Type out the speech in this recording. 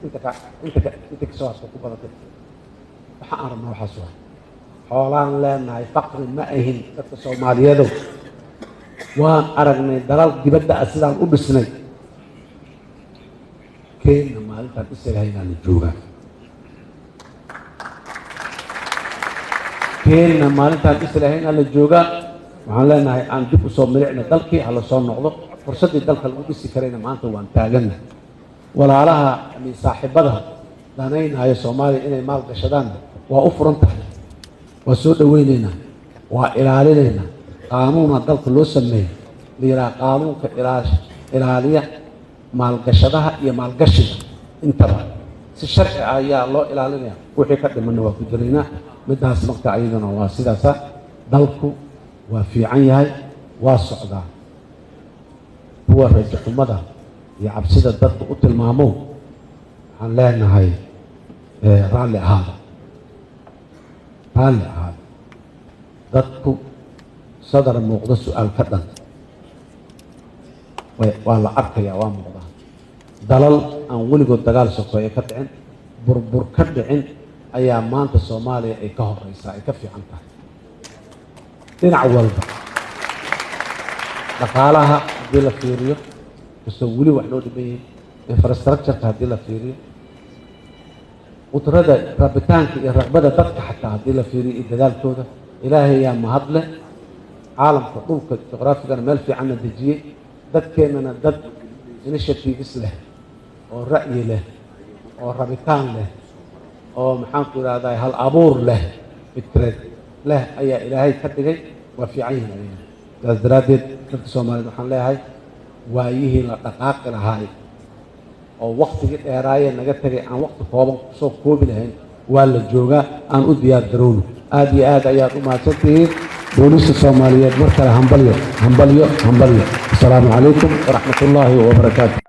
Inta ka inta ka inta kasoo harta ku badatay. Waxa aan rabnaa waxaas waay. Xoolaan leenahay, faqri ma ahin dadka Soomaaliyeedow. Waan aragnay dalal dibadda ah sidaan u dhisnay. Kenya maalintaan dhisi lahaynaa la joogaa. Kenya maalintaan dhisi lahaynaa la joogaa. Waxaan leenahay aan dib usoo milicna dalkii, hala soo noqdo. Fursaddii dalka lagu dhisi karayna maanta waan taaganna. Walaalaha ama saaxiibada danaynaya Soomaaliya inay maal gashadaan waa u furan tahay, waa soo dhaweyneynaa, waa ilaalinaynaa. Qaanuuna dalka loo sameeyey la yidhaha qaanuunka ilaaliya maalgashadaha iyo maalgashiga intaba, si sharci ah ayaa loo ilaalinaya. Wixii ka dhimanna waa ku jiraynaa midaas. Marka ayaduna waa sidaasa. Dalku waa fiican yahay, waa socdaa. Kuwa rajo xumada iyo cabsida dadka u tilmaamo waxaan leenahay raalli ahaada, raalli ahaada. Dadku sadar muuqdo su-aal ka dhan waa la arkayaa, waa muuqdaa. Dalal aan weligood dagaal sokeeye ka dhicin, burbur ka dhicin ayaa maanta Soomaaliya ay ka horeysaa, ay ka fiican tahay dhinac walba. Dhaqaalaha haddii la fiiriyo, kastoo weli wax loo dhiban yahay, infrastructure ka haddii la fiiriyo, qudrada, rabitaanka iyo raqbada dadka xataa haddii la fiiriyo iyo dadaalkooda, Ilaahay yaa mahad leh. Caalamka dhulka juqraafigana meel fiicanna dejiyey, dadkeennana dad initiatives leh oo ra'yi leh oo rabitaan leh oo, maxaanku idhahdaa, hal abuur leh, fikreed leh ayaa Ilaahay ka dhigay. Waa fiican yihin ayagana. Saas daraaddeed dadka Soomaaliyeed waxaan leeyahay waayihii la dhaqaaqi lahaay oo waktigii dheeraaye naga tegay aan wakti kooban kusoo koobi lahayn waa la joogaa, aan u diyaar garowno. Aada iyo aad ayaad u mahadsan tihiin. Booliska Soomaaliyeed mar kale hambalyo, hambalyo, hambalyo. Asalaamu calaykum waraxmat ullaahi wabarakaatu.